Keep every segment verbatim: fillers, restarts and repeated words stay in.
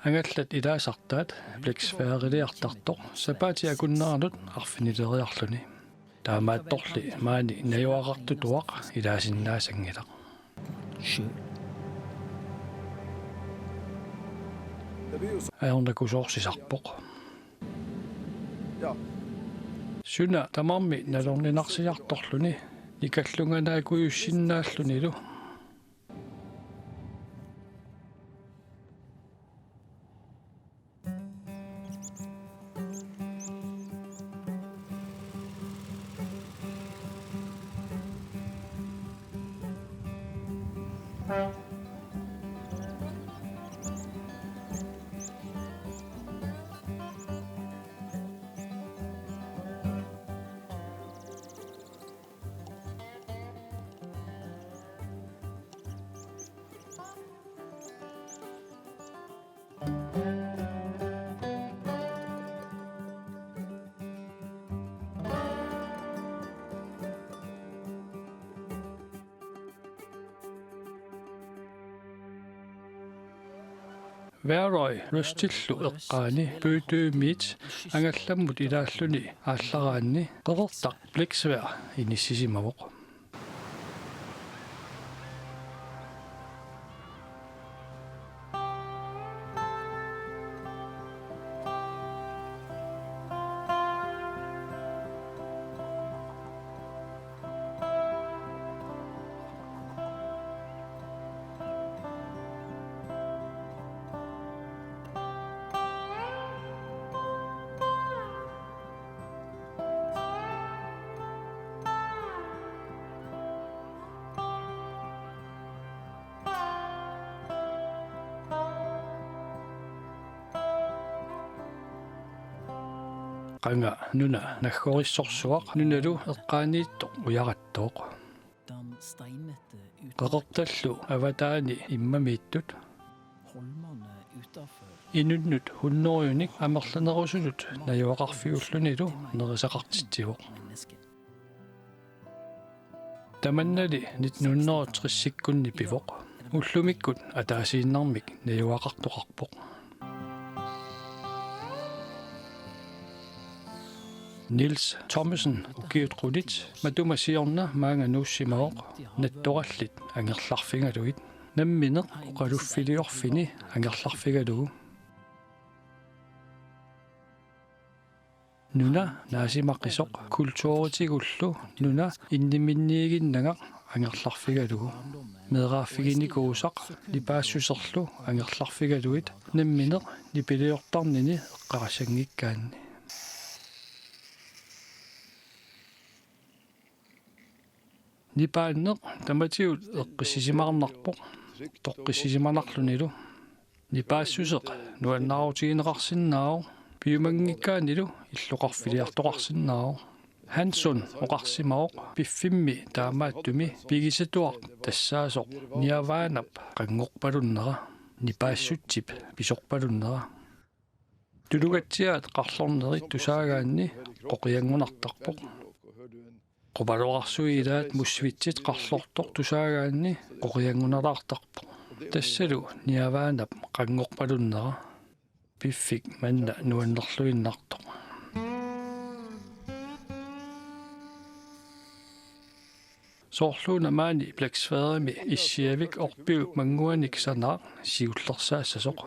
Angallat ilaasartaat Bliksfæriliartartoq sapaatip akunneranut arfinileriarluni. Taamaattorli maani najugaqartutuaq ilaasinnaassanngilaq. Sjø. Ajornakusoorsinnarpoq. Suna tamarmi nalorninarsiartorluni nikallunganaakujussinnaallutillu. Værøy Røstillu eqqaani Bøtømiit angallammut ilaalluni aallaraanni qeqertaq Bliksværd inissisimavoq. Qanga nuna naggorissorsuaq nunalu eqqaaniittoq ujarattooq. Qeqertallu avataani immamiittut. Inunnut hunnorujunik amerlanerusunut najugaqarfiullunilu nerisaqartitsivoq. Tamannali nitten hundrede og tres-ikkunni pivoq. Ullumikkut ataasiinnarmik najugaqartoqarpoq. Niels Thomsen ukiut qulit matuma siorna maanga nuussimavoq nattorallit angerlarfigalugit. Nammineq oqaluffiliorfini angerlarfigalugu. Nuna naasimaqisoq kulturitigullu nuna inniminniiginnagaq angerlarfigalugu. Meeraaffiginikuusaq nipaassuserlu angerlarfigalugit nammineq nipiliortarnini eqqaassanngikkaanni. Nipaanneq tamatigut eqqissisimaarnarpoq, toqqissisimanarlunilu. Nipaassuseq nuannaarutigineqarsinnaavoq, piumanngikkaannilu illoqarfiliartoqarsinnaavoq. Hanson oqarsimavoq piffimmi taamaattumi pigisatuaq tassaasoq niavaanap qanngorpalunnera, nipaassutsip pisorpalunnera. Tulugatsiaat qarlornerit tusaagaanni qoqianngunartarpoq. Qupaloqarsuit ilaat musvitsit qarlortoq tusaagaanni qoqianngunalaartarpoq. Tassalu niavaanap qanngorpalunnera. Piffik manna nuannerluinnartoq. Soorluuna maani Bliksfærimi issiavik orpiup mannguanik sanaaq siullersaassasoq.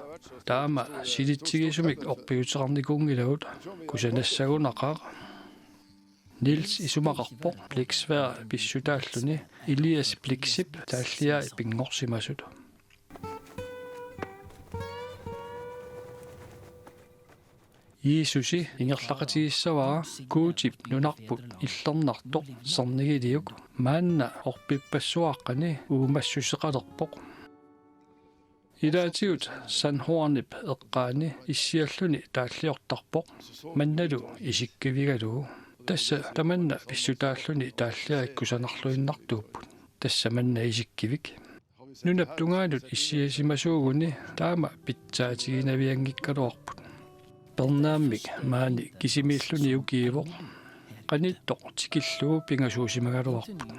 Taama silitsigisumik orpiuteqarnikuunngilagut, kusanassagunaqaaq. Niels isumaqarpoq Bliksværd pissutaalluni Elias Bliksip taalliai pinngorsimasut. Jiisusi ingerlaqatigissavara Guutip nunarput illernartoq sernigiliuk maanna orpippassuaqqani uumassuseqalerpoq. Ilaatigut San Juanip eqqaani issialluni taalliortarpoq, mannalu isikkivigalugu. Tassa tamanna pissutaalluni taalliai kusanarluinnartuupput. Tassa manna isikkivik. Nunap tungaanut issiasimasuuguni taama pitsaatiginavianngikkaluarput. Pernaammik maani kisimiilluni ukiivoq. Qanittoq tikillugu pingasuusimagaluarput.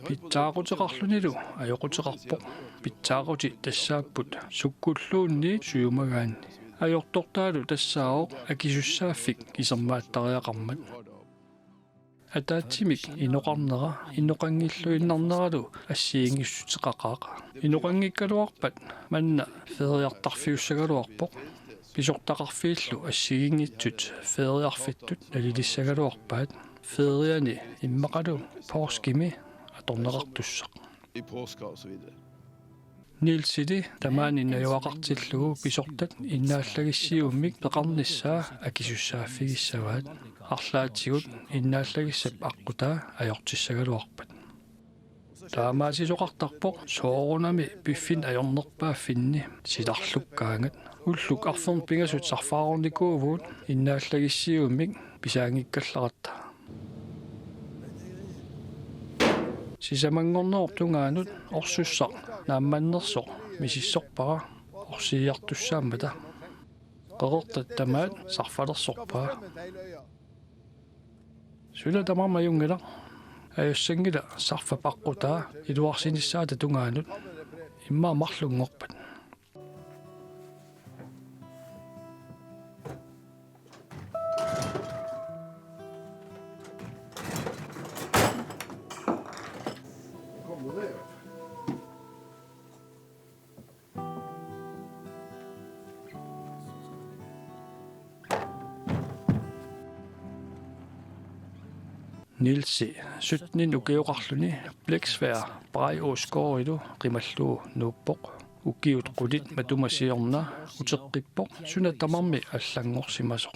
Pitsaaquteqarlunilu ajoquteqarpoq. Pitsaaqutit tassaapput sukkulluunniit sujumagaanni. Ajortortaalu tassaavoq akisussaaffik isermaattariaqarmat. Ataatsimik inoqarnera inoqanngilluinnarneralu assigiinngissuteqaqaaq. Inoqanngikkaluarpat manna feeriartarfiussagaluarpoq. Pisortaqarfiillu assigiinngitsut feeriarfittut nalilissagaluarpaat. Feeriani immaqalu poorskimi atorneqartussaq. I påska og så videre. Nielsili tamaani najugaqartillugu pisortat innaallagissiummik peqarnissaa akisussaaffigissavat. Arlaatigut innaallagissap aqqutaa ajortissagaluarpat. Taamaasisoqartarpoq soorunami piffinni ajornerpaaffinni silarlukkaangat. Ulluk arfernik pingasut sarfaarornikuuvugut innaallagissiummik pisaanngikkallarata. Sisamanngornerup tungaanut orsussaq naammannersoq misissorpara orsiiartussaammata. Qeqertat tamaat sarfalersorpaa. Suna tamarmi ajunngilaq. Ajassanngilaq sarfap aqqutaa iluarsinissaata tungaanut. Immaqa marlunngorpat. Nielsi sytten ukioqarluni Bleksvær Breiaas gårdilu qimallugu nuuppoq. Ukiut qulit matuma siorna uteqqippoq suna tamarmi allanngorsimasoq.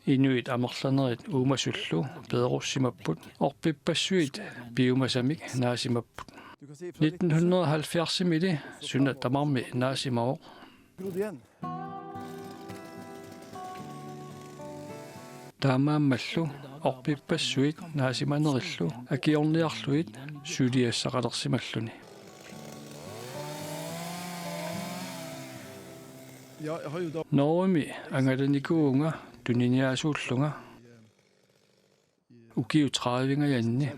Inuit amerlanerit uumasullu peerussimapput, orpippassuit piumasamik naasimapput. Nitten hundrede og halvfjerdsimiilli suna tamarmi naasimavoq. Taamaammallu orpippassuit naasimanerillu akiorniarlugit suliassaqalersimalluni. Norgemi angalanikuuvunga tuniniaasuullunga ukiut tredivingajanni.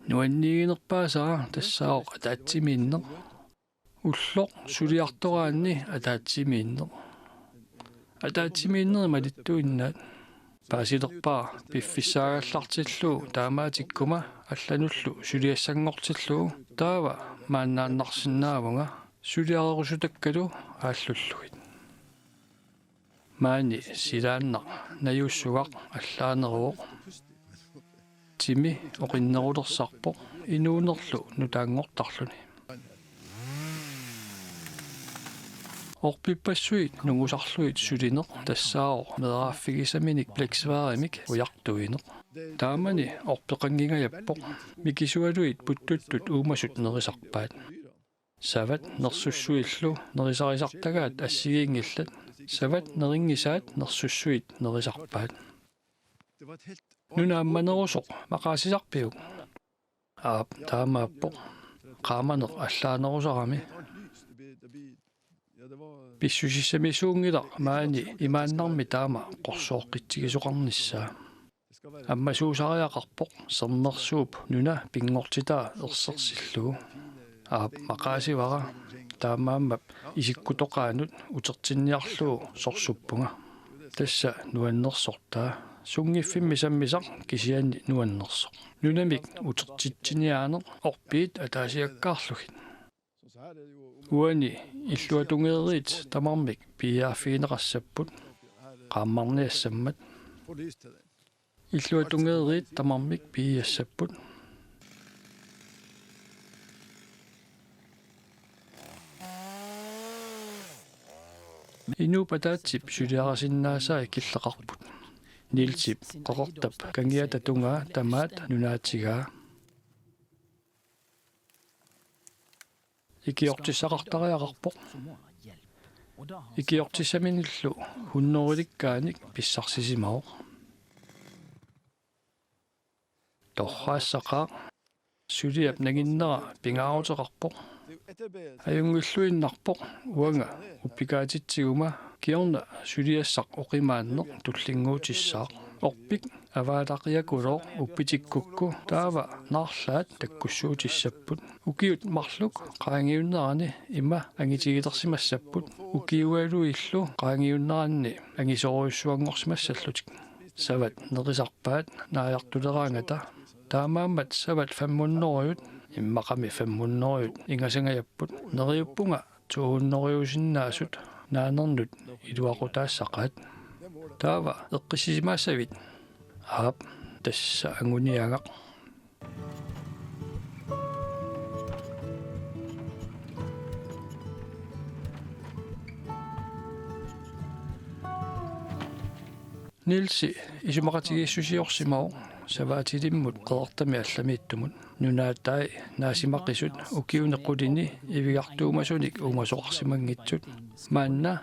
Nuanniiginerpaasara tassaavoq ataatsimiinneq. Ulloq suliartoraanni ataatsimiinneq. Ataatsimiinnerit malittuinnaat. Paasilerpara piffissaagallartillugu taamaatikkuma allanullu suliassanngortillugu taava maannaannarsinnaavunga suliarerusutakkalu aallullugit. Maani silaannaq najuussugaq allaaneruvoq. Timi oqinnerulersarpoq inuunerlu nutaanngortarluni. Orpippassuit nungusarlugit sulineq tassaavoq meeraaffigisaminik Bleksværimik ujartuineq. Taamani orpeqanngingajappoq mikisualuit puttuttut uumasut nerisarpaat. Savat nersussuillu nerisarisartagaat assigiinngillat, savat nerinngisaat nersussuit nerisarpaat. Nuna ammanerusoq maqaasisarpiuk? Aap, taamaappoq. Qaamaneq allaanerusarami. Pissusissamisuunngilaq maani imaannarmi taama qorsooqqitsigisoqarnissaa. Ammasuusariaqarpoq sermersuup nuna pinngortitaa ersersillugu. Aap, maqaasivara, taamaammat isikkutoqaanut utertinniarlugu sorsuppunga. Tassa nuannersortaa, sunngiffimmi sammisaq kisianni nuannersoq. Nunamik utertitsiniaaneq orpiit ataasiakkaarlugit. Uani illuatungeeriit tamarmik piiaaffigineqassapput qaammarniassammat. Illuatungeeriit tamarmik piiassapput. Inuup ataatsip suliarisinnaasaa killeqarput. Nielsip qeqertap kangiata tungaa tamaat nunaatigaa. Ikiortissaqartariaqarpoq. Ikiortissaminillu hunnorilikkaanik pissarsisimavoq. Torraassaqaaq. Suliap nanginnera pingaaruteqarpoq. Ajunngilluinnarpoq uanga uppikaatitsiguma kingorna suliassaq oqimaanneq tullinnguutissaaq. Orpik Avaataqiakulooq uppitikkukku taava naarlaat takkussuutissapput. Ukiut marluk qaangiunnerani ima angitigilersimassapput. Ukiualuillu qaangiunneranni angisoorujussuanngorsimassallutik. Savat nerisarpaat naajartuleraangata. Taamaammat savat femhundredet, immaqami femhundredet ingasangajapput. Neriuppunga to hundredesinnaasut naanernut iluaqutaassaqaat. Taava eqqissisimaassavit? Aap, tassa anguniagaq. Nielsi isumaqatigiissusiorsimavoq savaatilimmut qeqertami allamiittumut. Nunaatai naasimaqisut ukiuni qulini ivigartuumasunik uumasoqarsimanngitsut. Maanna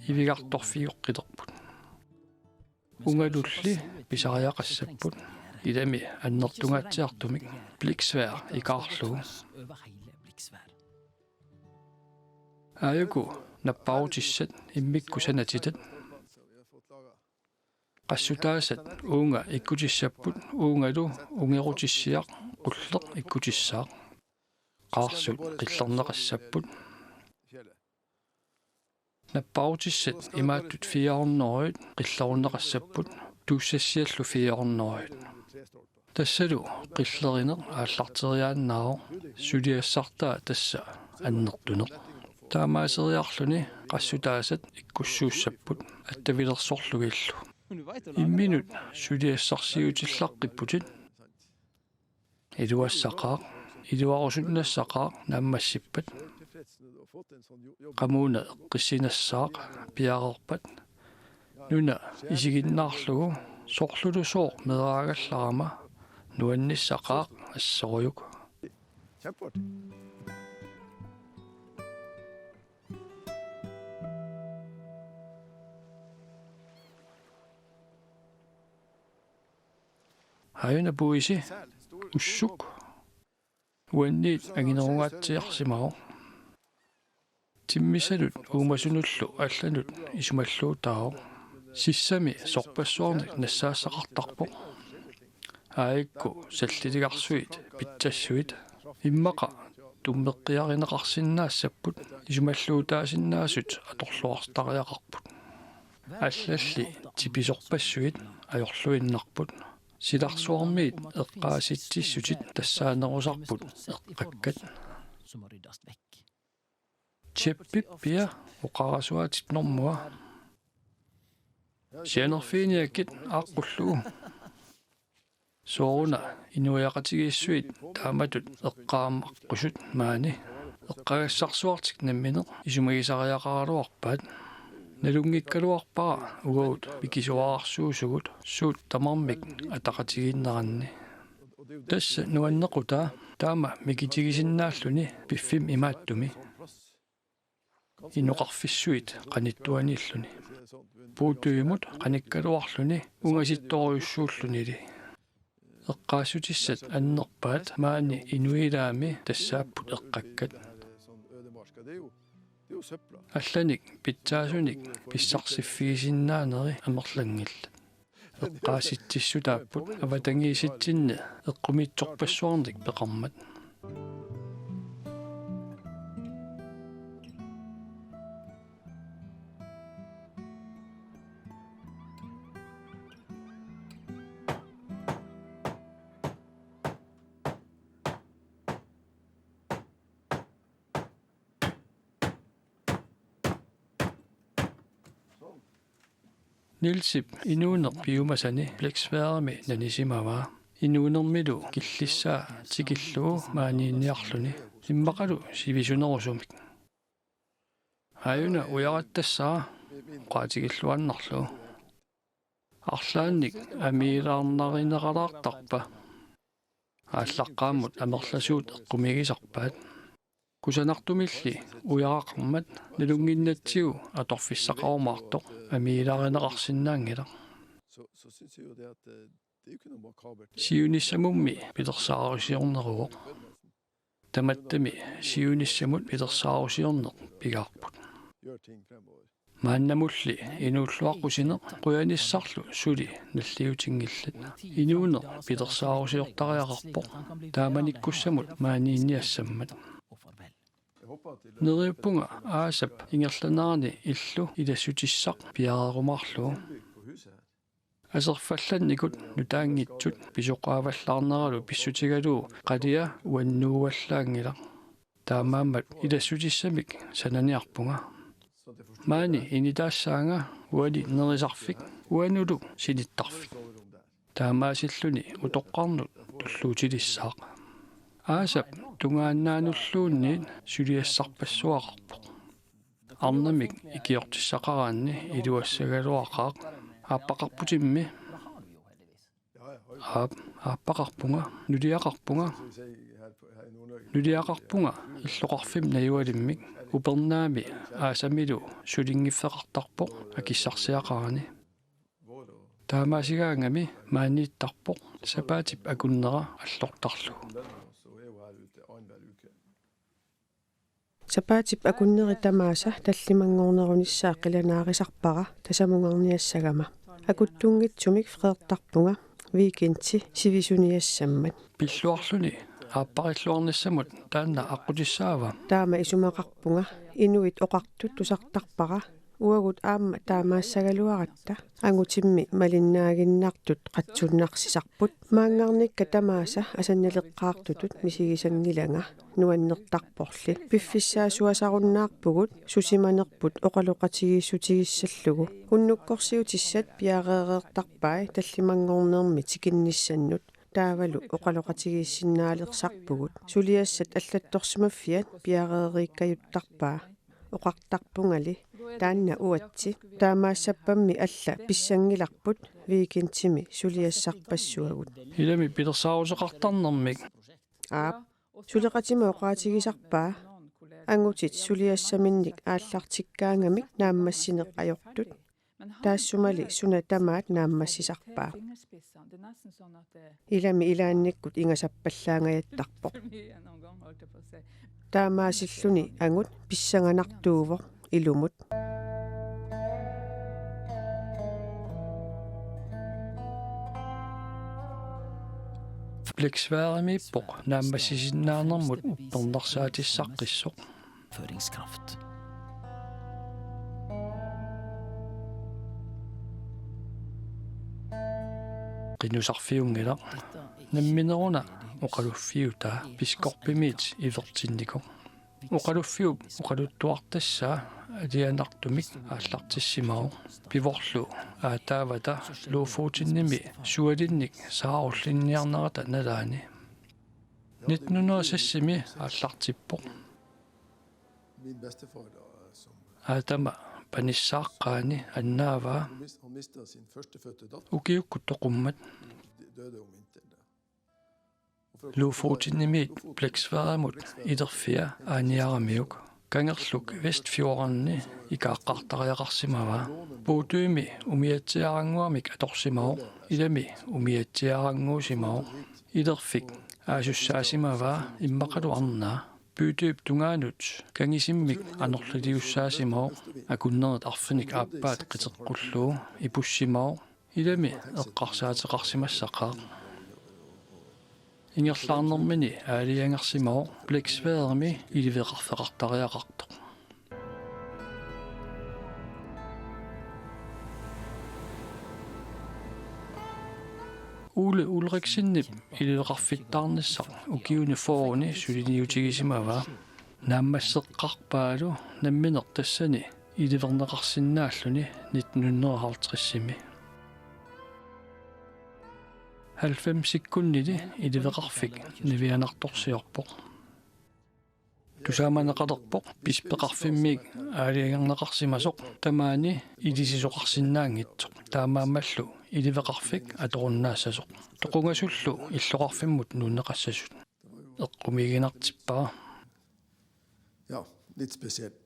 ivigartorfigeqqilerput. Ungalulli pisariaqassapput. Ilami annertungaatsiartumik, Bliksvær ikaarlugu. Aajuku napparutissat immikkut sanatitat. Qassutaasat uunga ikkutissapput, uungalu ungerutissiaq qulleq ikkutissaaq. Qaarsut qillerneqassapput. Napparutissat imaattut fire hundrede qillerunneqassapput, tuussassiallu fire hundrede. Tassalu qillerineq aallarteriaannaavoq, suliassartaa tassa annertuneq. Taamaaseriarluni qassutaasat ikkussuussapput attavilersorlugillu. Imminut suliassarsiutillaqqipputit. Iluassaqaaq, iluarusunnassaqaaq naammassippat. Qamuuna eqqissinassaaq piareerpat. Nuna isiginnaarlugu, soorlulu sooq meeraagallarama, nuannissaqaaq assorujuk. Aajuna puisi, ussuk. Uanniit anginerungaatsiarsimavoq. Timmisalut uumasunullu allanut isumalluutaavoq. Sissami sorpassuarnik nassaassaqartarpoq. Aajuku salliligarsuit pitsassuit. Immaqa tummeqqiarineqarsinnaassapput, isumalluutaasinnaasut atorluartariaqarput. Allalli tipisorpassuit ajorluinnarput. Silarsuarmiit eqqaasitsissutit tassaanerusarput eqqakkat. Tjeppip pia oqarasuatit normua. Sianerfiginiakkit aaqqullugu. Sooruna inuiaqatigiissuit taamatut eqqaamaqqusut maani? Eqqagassarsuartik nammineq isumagisariaqaraluarpaat. Nalunngikkaluarpara uagut mikisuararsuusugut suut tamarmik ataqatigiinneranni. Tassa nuannequtaa taama mikitigisinnaallugu piffimmi imaattumi. Inoqarfissuit qanittuaniilluni. Puutujumut qanikkaluarluni ungasittorujussuullunili. Eqqaassutissat annerpaat maani inuilaami tassaapput eqqakkat. Allanik pitsaasunik pissarsiffigisinnaaneri amerlanngillat. Eqqaasitsissutaapput avatangiisitsinni eqqumiitsorpassuarnik peqarmat. Nielsip inuuneq piumasani Bliksværimi nanisimavaa. Inuunermilu killissaa tikillugu maaniinniarluni. Immaqalu sivisunerusumik. Aajuna ujarattassara oqaatigilluinnarlugu. Arlaannik amiilaarnarineralaartarpa? Aallaqqaammut amerlasuut eqqumiigisarpaat. Kusanartumilli ujaraqarmat nalunnginnatsigu atorfissaqarumaartoq amiilaarineqarsinnaanngilaq. Siunissamummi pilersaarusiorneruvoq. Tamattami siunissamut pilersaarusiorneq pigaarput. Maannamulli inuulluaqqusineq qujanissarlu suli nalliutinngillat. Inuuneq pilersaarusiortariaqarpoq taamanikkussamut maaniinniassammat. Neriuppunga aasap ingerlanerani illu ilassutissaq piareerumaarlugu. Aserfallannikut nutaanngitsut pisoqaavallaarneralu pissutigalugu qalia uannuuallaanngilaq. Taamaammat ilassutissamik sananiarpunga. Maani initaassaanga uani nerisarfik uanulu sinittarfik. Taamaasilluni utoqqarnut tulluutilissaaq. Aasap tungaannaanulluunniit suliassarpassuaqarpoq. Arnamik ikiortissaqaraanni iluassagaluaqaaq. Aappaqarputimmi. Aap, aappaqarpunga, nuliaqarpunga. Nuliaqarpunga illoqarfimmi najugalimmik, upernaami aasamilu sulinngiffeqartarpoq akissarsiaqarani. Taamaasigaangami maaniittarpoq sapaatip akunnera allortarlugu. Sapaatip akunneri tamaasa tallimanngornerunissaa qilanaarisarpara tasamungarniassagama. Akuttunngitsumik freertarpunga weekendi sivisuniassammat. Pilluarluni aapparilluarnissamut taanna aqqutissaava? Taama isumaqarpunga, inuit oqartut tusartarpara. Uagut aamma taamaassagaluaratta angutimmi malinnaaginnartut qatsunnarsisarput. Maanngarnikka tamaasa asannaleqqaartutut misigisanngilanga nuannertarporli. Piffissaasuasarunnaarpugut susimanerput oqaloqatigiissutigissallugu. Unnukkorsiutissat piareereertarpai tallimanngornermi tikinnissannut. Taavalu oqaloqatigiissinnaalertarpugut. Suliassat allattorsimaffiat piareeriikkajuttarpaa. Oqartarpungali taanna uatsi. Taamaassappammi alla pissanngilarput weekendimi suliassarpassuagut. Ilami pilersaaruseqartarnermik. Aap. Suleqatima oqaatigisarpaa. Angutit suliassaminnik aallartikkaangamik naammassineq ajortut. Taassumali suna tamaat naammassisarpaa. Ilami ilaannikkut ingasappallaangajattarpoq. Taamaasilluni angut pissanganartuuvoq ilumut. Blæksværdeimiippoq naammassisinnaanermut uppernarsaatissaqqisoq. Føringskraft. Qinusarfiunngilaq. Nammineruna oqaluffiutaa biskoppimiit ivertinnikoq. Oqaluffiup oqaluttuartassaa alianartumik aallartissimavoq. Pivorlu aataavata Lofotenimi sualinnik saarullinniarnerata nalaani. Nitten hundrede og seksimi aallartippoq. Aatama panissaaqqaani annaavaa. Ukiukkut toqummat. Lofotenimiit Blæksværdeimut ilerfia aaniaramiuk. Kangerluk Vestfjordimi ikaaqqaartariaqarsimavaa. Bodømi umiatsiarannguamik atorsimavoq. Ilami umiatsiarannguusimavoq. Ilerfik aasussaasimavaa immaqalu arnaa. Bodøp tungaanut kangisimmik anorliliussaasimavoq. Akunnerit arfineq-aappaat qiteqqullugu ipussimavoq. Ilami eqqarsaateqarsimassaqaaq. Ingerlaarnermini aalajangersimavoq Blæksværdeimi iliveqarfeqartariaqartoq. Ole Ulriksenip iliveqarfittaarnissaq ukiuni fyrreni suliniutigisimavaa. Naammasseqqaarpaalu nammineq tassani iliverneqarsinnaalluni nitten hundrede og halvtredsimi. Halvfemsikkunnili iliveqarfik nivianartorsiorpoq. Tusaamaneqalerpoq bispeqarfimmiit aalajangerneqarsimasoq tamaani ilisisoqarsinnaanngitsoq. Taamaammallu iliveqarfik atorunnaassasoq. Toqungasullu illoqarfimmut nuunneqassasut. Eqqumiiginartippara. Ja, lidt specielt.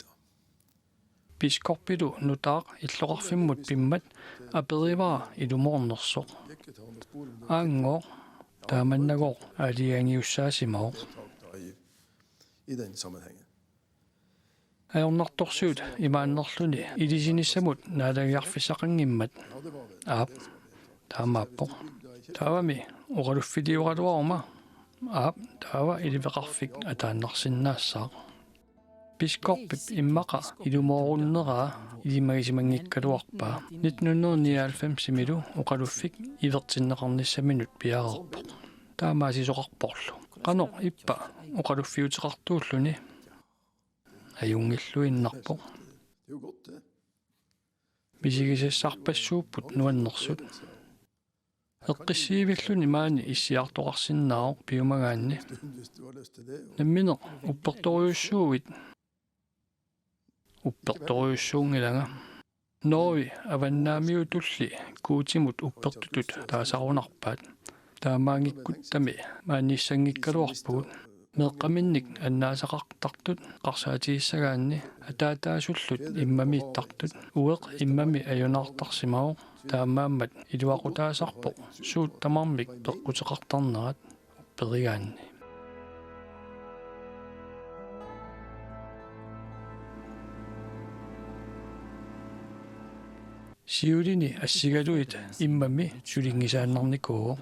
Biskoppilu nutaaq illoqarfimmut pimmat aperivara ilumoornersoq. Aangooq taamannagooq aalajangiussaasimavoq. I den sammenhængen. Ajornartorsiut imaannerluni ilisinissamut naalagiarfissaqanngimmat. Aap, taamaappoq. Taavami oqaluffiliugaluaruma. Aap, taava iliveqarfik ataannarsinnaassaaq. Biskoppip immaqa ilumoorunneraa ilimagisimanngikkaluarpaa. Nitten hundrede nioghalvfemsimilu oqaluffik ivertinneqarnissaminut piareerpoq. Taamaasisoqarporlu. Qanoq ippa oqaluffiuteqartuulluni? Ajunngilluinnarpoq. Misigisassarpassuupput nuannersut. Eqqissiivilluni maani issiartoqarsinnaavoq piumagaanni. Nammineq uppertorujussuuit? Uppertorujussuunngilanga. Norge avannaamiutulli Guutimut uppertutut taasarunarpaat. Taamaanngikkuttami maaniissanngikkaluarpugut. Meeqqaminnik annaasaqartartut eqqarsaatigissagaanni ataataasullu immamiittartut. Ueq immami ajunaartarsimavoq. Taamaammat iluaqutaasarpoq suut tamarmik peqquteqartarnerat upperigaanni. Siulini assigalugit immami sulinngisaannarnikuuvoq.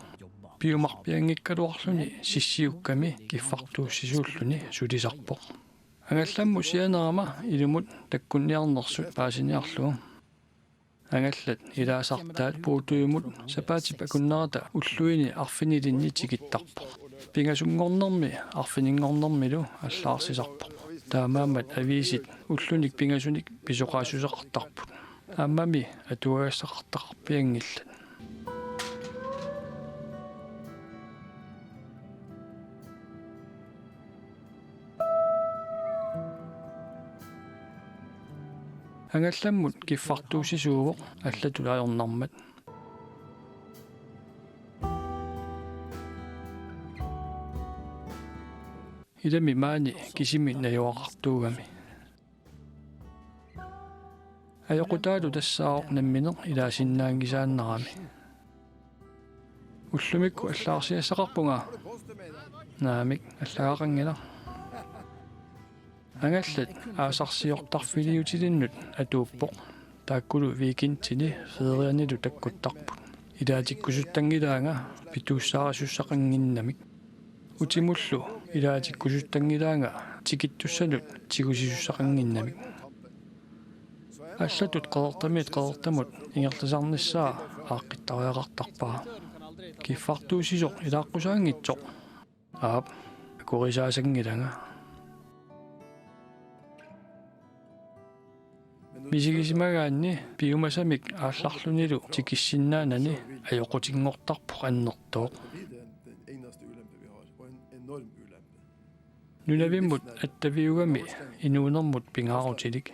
Piumarpianngikkaluarluni sissiukkami kiffartuussisuulluni sulisarpoq. Angallammut sianerama ilumut takkunniarnersut paasiniarlugu. Angallat ilaasartaat Puutujumut sapaatip akunnerata ulluini arfinilinni tikittarpoq. Pingasunngornermi arfininngornermilu allaarsisarpoq. Taamaammat aviisit ullunik pingasunik pisoqaassuseqartarput. Aammami atuagassaqartaqarpianngillat. Angallammut kiffartuussisuuvoq allatut ajornarmat. Ilami maani kisimi najugaqartuugami. Ajoqutaalu tassaavoq nammineq ilaasinnaanngisaannarami. Ullumikkut allagarsiassaqarpunga? Naamik, allagaqanngilaq. Angallat aasarsiortarfiliutilinnut atuuppoq. Taakkulu weekendini ferianilu takkuttarput. Ilaatikkusutanngilaanga pituussaarisussaqannginnamik. Utimullu ilaatikkusutanngilaanga tikittussanut tigusisussaqannginnamik. Allatut Qeqertamiit Qeqertamut ingerlasarnissaa aaqqittariaqartarpara. Kiffartuussisoq ilaaqqusaanngitsoq? Aap, akuerisaasanngilanga. Misigisimagaanni piumasamik aallarlunilu tikissinnaanani ajoqutinngortarpoq annertooq. Nunavimmut attaviugami inuunermut pingaarutilik.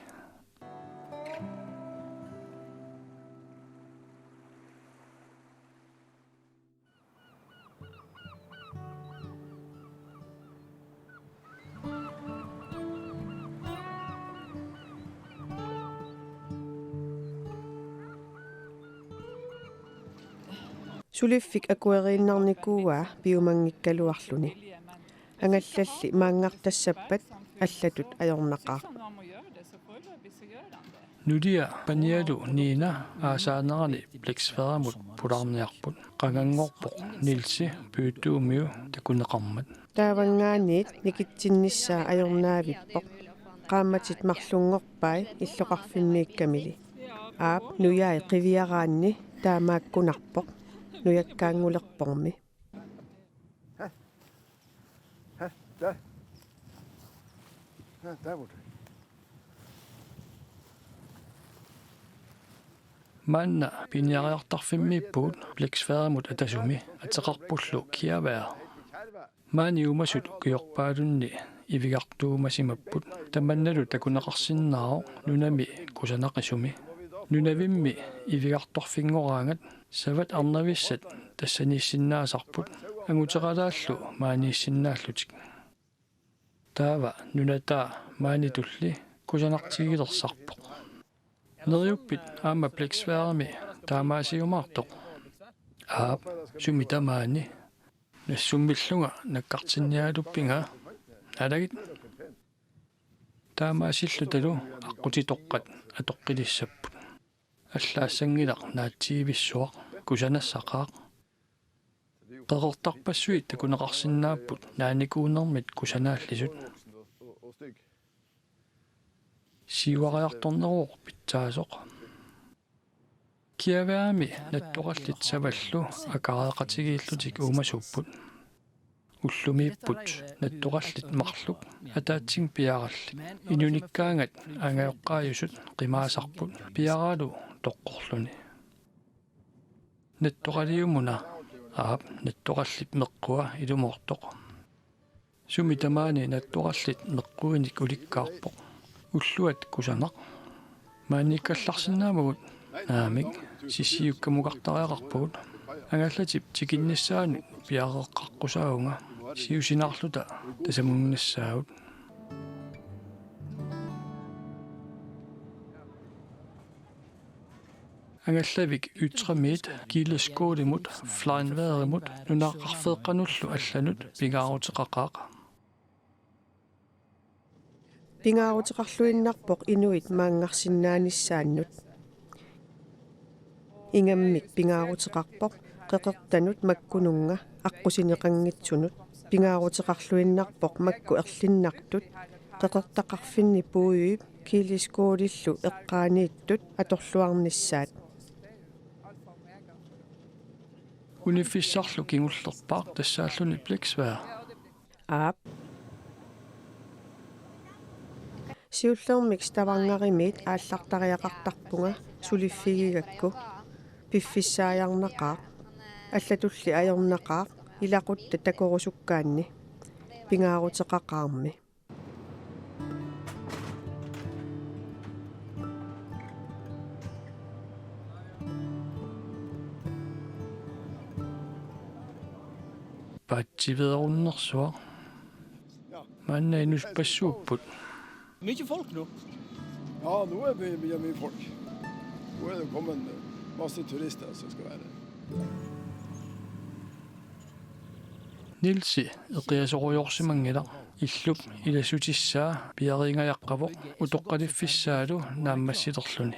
Suliffik akueriinnarnikuuaa piumanngikkaluarluni. Angallalli maanngartassappat allatut ajornaqaaq. Nulia panialu Nina aasaanerani Blæksfæremut pulaarniarput. Qanganngorpoq Nielsi pyytuumiu takuneqarmat. Taavanngaanniit nikitsinnissaa ajornaavippoq. Qaammatit marlunngorpai illoqarfimmiikkamili. Aap, nujai qiviaraanni taamaakkunarpoq. Nujakkaanngulerpormi. Her, der. Her, der hvor du. Maanna piniariartarfimmiippugut Blæksfæremut atasumi ateqarpullu Kjærvær. Maani uumasut ukiorpaalunni ivigartuumasimapput. Tamannalu takuneqarsinnaavoq nunami kusanaqisumi. Nunavimmi ivigartorfinngoraangat savat arnavissat tassaniissinnaasarput, anguteralaallu maaniissinnaallutik. Taava nunataa maanitulli kusanartigilersarpoq. Neriuppit aamma Blæksfæremi taamaasiumaartoq? Aap, sumi tamaani. Nassummillunga nakkartinnialuppinga. Alagit. Taamaasillutalu aqqutitoqqat atoqqilissapput. Allaassanngilaq naatsiivissuaq, kusanassaqaaq. Qeqertarpassuit takuneqarsinnaapput naanikuunermit kusanaallisut. Siuariartorneruvoq pitsaasoq. Kiaveami nattorallit savallu akareeqatigiillutik uumasuupput. Ullumiipput nattorallit marluk, ataatsimik piarallit. Inunikkaangat angajoqqaajusut qimaasarput piaraalu toqqorluni. Nattoraliumuna? Aap, nattorallip meqqua ilumoortoq. Sumi tamaani nattorallit meqquinik ulikkaarpoq. Ulluat kusanaq. Maaniikkallarsinnaammagut? Naamik, sissiukkamukartariaqarpugut. Angallatip tikinnissaanut piareeqqaqqusaavunga, siusinaarluta tasamunnassaavut. Angallavik Ytremiit, Kieleskoolimut, Fleinværemut nunaqarfeeqqanullu allanut pingaaruteqaqaaq. Pingaaruteqarluinnarpoq inuit maanngarsinnaanissaannut. Ingammik pingaaruteqarpoq qeqertanut makkununnga aqqusineqanngitsunut. Pingaaruteqarluinnarpoq makku erlinnartut qeqertaqarfinni puiup Kieleskoolillu eqqaaniittut atorluarnissaat. Uniffissarlu kingullerpaaq tassaalluni Bleksvær. Aap. Siullermik Stavangerimiit aallartariaqartarpunga suliffigigakku. Piffissaajarnaqaaq. Allatulli ajornaqaaq ilaqutta takorusukkaanni. Pingaaruteqaqaarmi. Paatsiveerunnersuaq. Maanna inuppassuupput. Mye folk nu. Ja, nu er det mye, mye folk. Nu er det kommet masse turister som skal være her. Nielsi eqiasorujoorsimanngilaq illup ilassutissaa piariingajaqqavoq utoqqaliffissaalu naammassilerluni.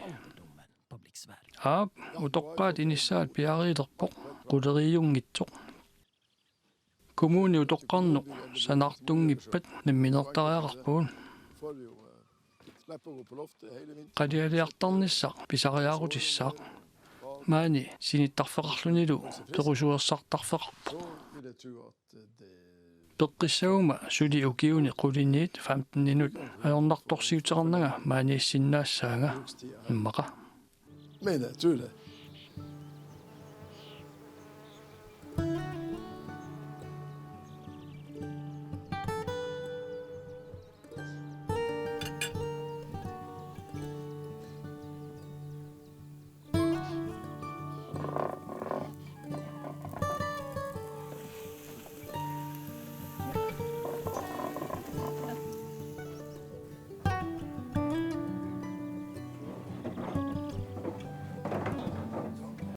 Aap, utoqqaat inissaat piariilerpoq, quleriiunngitsoq. Kommuni utoqqarneq sanaartunngippat nammineertariaqarpugut. Qalialiartarnissaq pisariaarutissaaq. Maani sinittarfeqarlunilu perusuersartarfeqarpoq. Peqqissaguma suli ukiuni quliniit femteninut ajornartorsiuteqarnanga maaniissinnaassaanga immaqa. Mener jeg, tror jeg.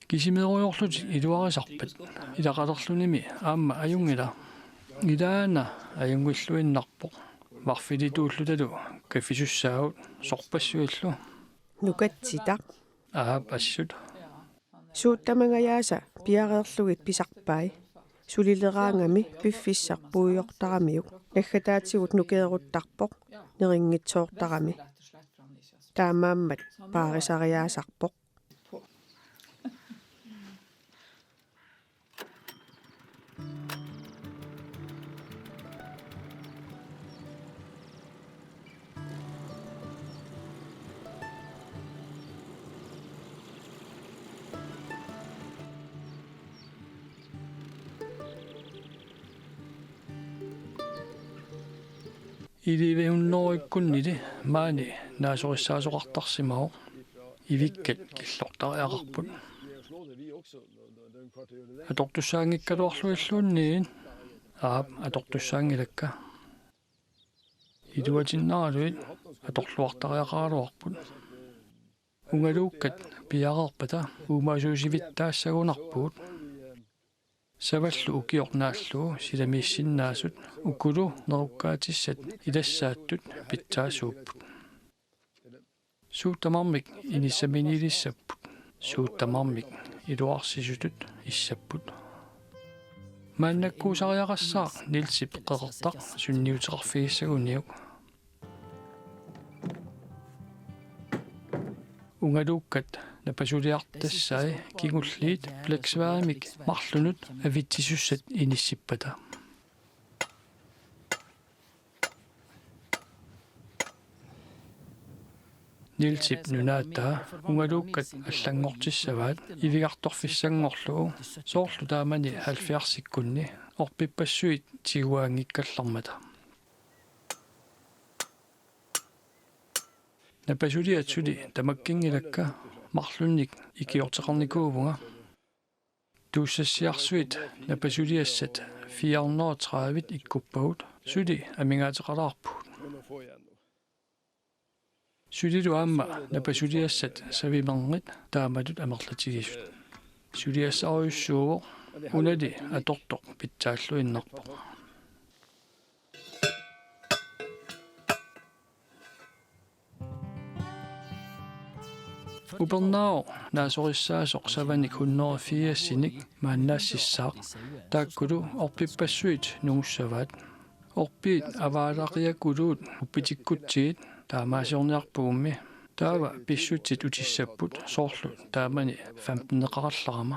Kisimeerujoorlutik iluarisarpat ilaqalerlunimi aamma ajunngilaq. Ilaana ajunngilluinnarpoq. Marfilituullutalu kaffisussaagut sorpassuillu. Nukatsitaq. Aap, assut. Suut tamangajaasa piareerlugit pisarpai. Sulileraangami piffissaq puigortaramiuk. Naggataatigut nukeeruttarpoq, nerinngitsoortarami. Taamaammat paarisariaasarpoq. Ellevehundredeikkunnili maani naasorissaasoqartarsimavoq, ivikkat killortariaqarput. Atortussaanngikkaluarluilluunniit? Aap, atortussaanngilakka. Iluatinnaraluit atorluartariaqaraluarput. Ungaluukkat piareerpata uumaasuusivittaassagunarpugut. Savallu ukioq naallugu silamiissinnaasut ukulu nerukkaatissat ilassaattut pitsaasuupput. Suut tamarmik inissaminiilissapput. Suut tamarmik iluarsisutut issapput. Maannakkuusariaqassaaq Nielsip qeqertaq sunniuteqarfigissaguniuk. Ungaluukkat napasuliartassai kingulliit Blæksværrimik marlunut avitsisussat inissippata. Nielsip nunaataa ungaluukkat allanngortissavaat ivigartorfissanngorlugu, soorlu taamani halvfjerdsikkunni orpippassuit tiguaanngikkallarmata. Napasuliat suli tamakkinngilakka, marlunnik ikiorteqarnikuuvunga. Tuussassiarsuit napasuliassat fire hundrede og tredive ikkuppagut, suli amigaateqalaarpugut. Sulilu aamma napasuliassat savimerngit taamatut amerlatigisut. Suliassarujussuuvoq, unali atortoq pitsaalluinnarpoq. Upernaavoq naasorissaasoq savanik hundrede firsinik maannaassissaaq, taakkulu orpippassuit nungussavaat. Orpiit avaalaqiakuluut uppitikkutsigit taamaasiorniarpugummi. Taava pissutsit utissapput, soorlu taamani femteneqarallarama.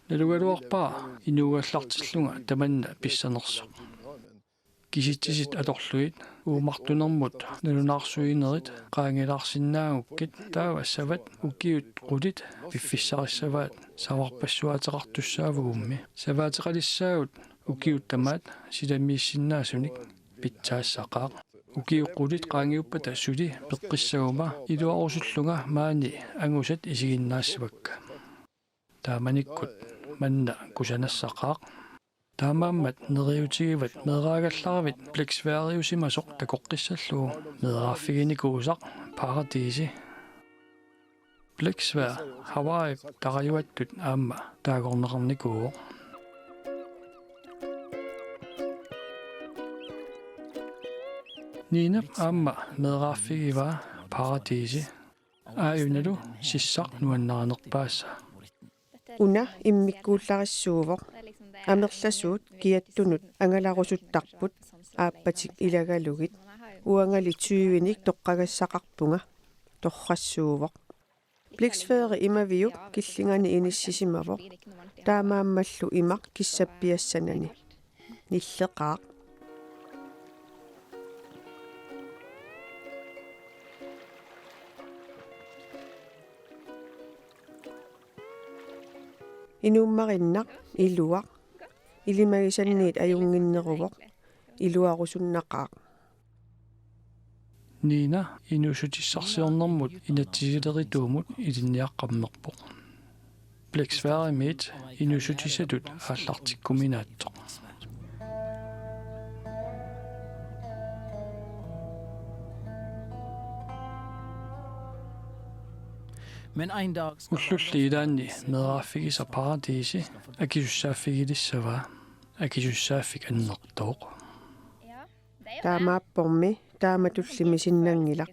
Nalugaluarpara inuugallartillunga tamanna pissanersoq. Kisitsisit atorlugit uumartunermut nalunaarsuinerit qaangilaarsinnaagukkit, taava savat ukiut qulit piffissarissavaat savarpassuaateqartussaavugummi. Savaateqalissaagut ukiut tamaat silamiissinnaasunik pitsaassaqaaq. Ukiut qulit qaangiuppata suli peqqissaguma iluarusullunga maani angusat isiginnaassavakka. Taamanikkut manna kusanassaqaaq. Taamaammat neriuutigivat meeraagallaravit Blæksværriusimasoq takoqqissallugu meeraaffiginikuusaq paradisi. Blæksværri Hawaiip tarajuattut aamma taagorneqarnikuuvoq. Niinap aamma meeraaffigivaa paradisi. Aajunalu sissaq nuannarinerpaassaaq. Una immikkuullarissuuvoq. Amerlasuut kiattunut angalarusuttarput aappatik ilagalugit. Uangali tyvenik toqqagassaqarpunga, torrassuuvoq. Blæksværri imaviup killingani inissisimavoq. Taamaammallu imaq kissappiassanani. Nilleqaaq. Inuummarinnaq iluaq. Ilimagisanniit ajunnginneruvoq. Iluarusunnaqaaq. Niina inuussutissarsiornermut inatsisilerituumut ilinniaqqammerpoq. Blæksværrimiit inuussutissatut aallartikkuminaatsoq. Ullulli ilaanni meeraaffigisaq paradisi akisussaaffigilissavaa. Akisussaaffik annertooq. Taamaappormi taamatulli misinnanngilaq.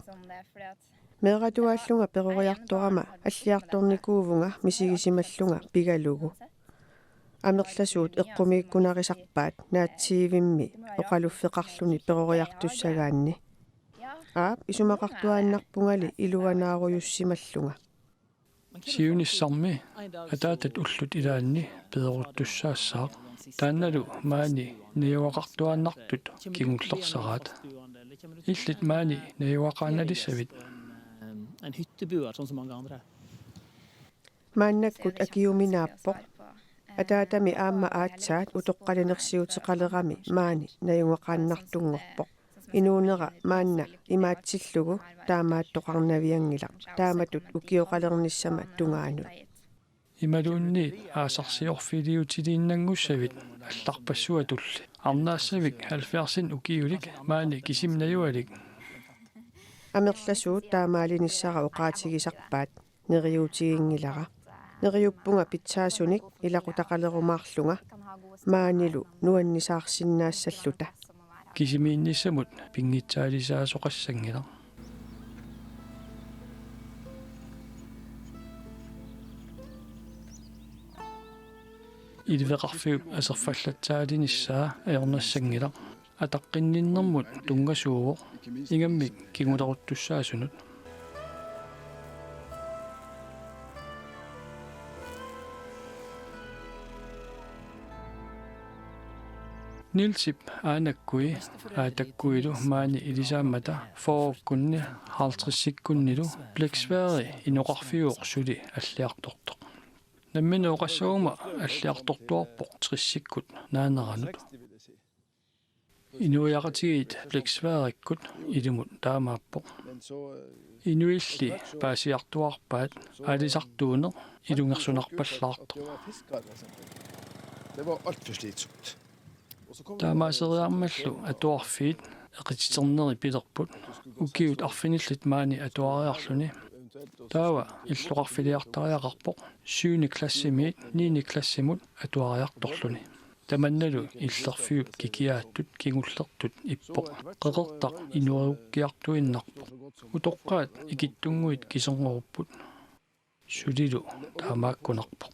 Meeratuaallunga peroriartorama alliartornikuuvunga misigisimallunga pigalugu. Amerlasuut eqqumiikkunarisarpaat naatsiivimmi oqaluffeqarluni peroriartussagaanni. Aap, isumaqartuaannarpungali iluanaarujussimallunga. Siunissarmi ataatat ullut ilaanni pederuttussaassaaq. Taannalu maani najugaqartuaannartut kingullersaraat. Illit maani najugaqaannalissavit? Maannakkut akiuminaappoq. Ataatami aamma aatsaat utoqqalinersiuteqalerami maani najugaqaannartunngorpoq. Inuunera maanna imaatsillugu taamaattoqarnavianngilaq. Taamatut ukioqalernissama tungaanut. Imaluunniit aasarsiorfiliutiliinnanngussavit allarpassuatulli. Arnaassavik halvfjerdsinik ukiulik maani kisimi najugalik. Amerlasuut taamaalinissara oqaatigisarpaat. Neriuutiginngilara. Neriuppunga pitsaasunik ilaqutaqalerumaarlunga. maanilu nuannisaarsinnaassalluta. Kisimiinnissamut pinngitsaalisaasoqassanngilaq. Iliveqarfiup aserfallatsaalinissaa ajornassanngilaq. Ataqqinninnermut tunngasuuvoq, ingammik kinguleruttussaasunut. Nielsip aanakkui, aatakkuilu maani ilisaammata fyrrekkunni halvtredsikkunnilu blæksfæri inoqarfiuvoq suli alliartortoq. Nammineq oqassaguma alliartortuarpoq tressikkut naaneranut. Inuiaqatigiit blæksfærikkut ilumut taamaappoq. Inuilli paasiartuaarpaat aalisartuuneq ilungersunarpallaartoq. Det var alt for slitsomt. Taamaaseriarmallu atuarfiit eqititerneri pilerput ukiut arfinillit maani atuariarluni. Taava illoqarfiliartariaqarpoq syvende klassimiit niende klassimut atuariartorluni. Tamannalu illerfiup kikiaattut kingullertut ippoq. Qeqertaq inuerukkiartuinnarpoq. Utoqqaat ikittunnguit kisernerupput. Sulilu taamaakkunarpoq.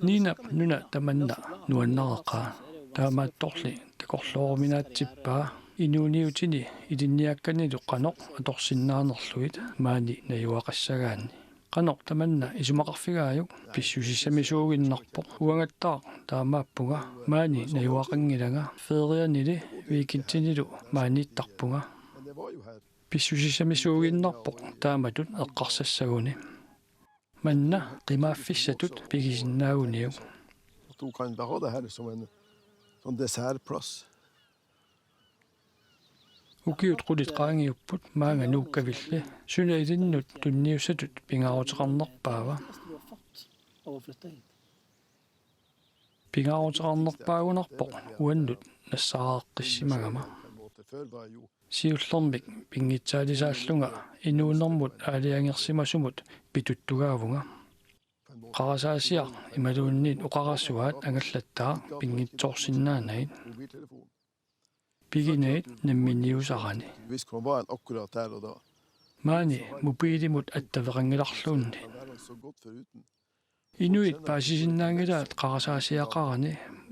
Ninap nuna tamanna nuannareqaa. Taamaattorli takorlooruminaatsippaa inuuniutini ilinniakkanilu qanoq atorsinnaanerlugit maani najugaqassagaanni. Qanoq tamanna isumaqarfigaajuk? Pissusissamisuuginnarpoq. Uangattaaq taamaappunga, maani najugaqanngilanga, ferianili weekendinilu maaniittarpunga. Pissusissamisuuginnarpoq taamatut eqqarsassaguni. Manna qimaaffissatut pigisinnaaguniuk. Du kan bare ha det her som en sånn dessertplass. Ukiut qulit qaangiupput maanga nuukkavilli suna ilinnut tunniussatut pingaaruteqarnerpaava. Pingaaruteqarnerpaagunarpoq uannut nassaaraqissimagama. Siullermik pinngitsaalisaallunga inuunermut aalajangersimasumut pituttugaavunga. Qarasaasiaq imaluunniit oqarasuaat angallattaaq pinngitsoorsinnaanagit. Piginagit namminiusarani. Hvis man var akkurat der og da. Maani mobiilimut attaveqanngilarluunniit. Inuit paasisinnaanngilaat qarasaasiaqarani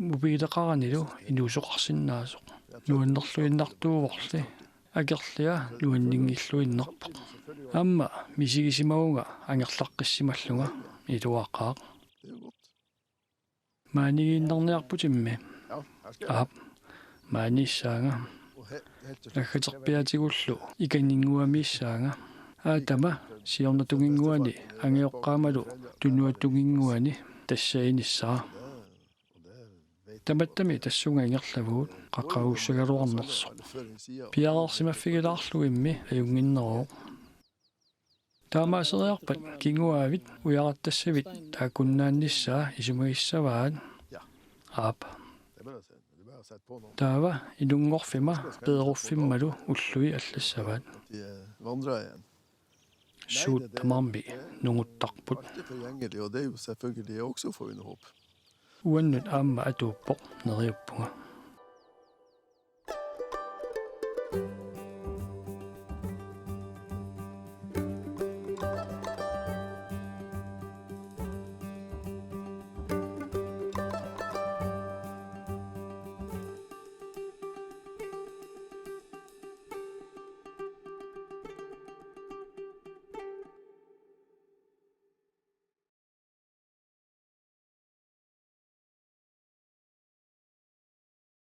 mobiileqaranilu inuusoqarsinnaasoq. Nuannerluinnartuuvorli, akerlia nuanninngilluinnarpoq. Aamma misigisimavunga angerlaqqissimallunga, iluaqaaq. Maaniiginnarniarputimmi? Aap, maaniissaanga. Aggaterpiaatigullu ikanninnguamiissaanga. Aatama siornatunginnguani angajoqqaamalu tunuatunginnguani tassaanissaa. Tamattami tassunga ingerlavugut qaqqagussagaluarnersoq. Piareersimaffigilaarlugimmi ajunnginneruvoq. Taamaaseriarpat kinguaavit ujarattassavit taakkunnaannissaa isumagissavaat? Aap. Taava inunngorfima peeruffimmalu ullui allassavaat. Suut tamarmik nunguttarput. Uannut aamma atuuppoq, neriuppunga.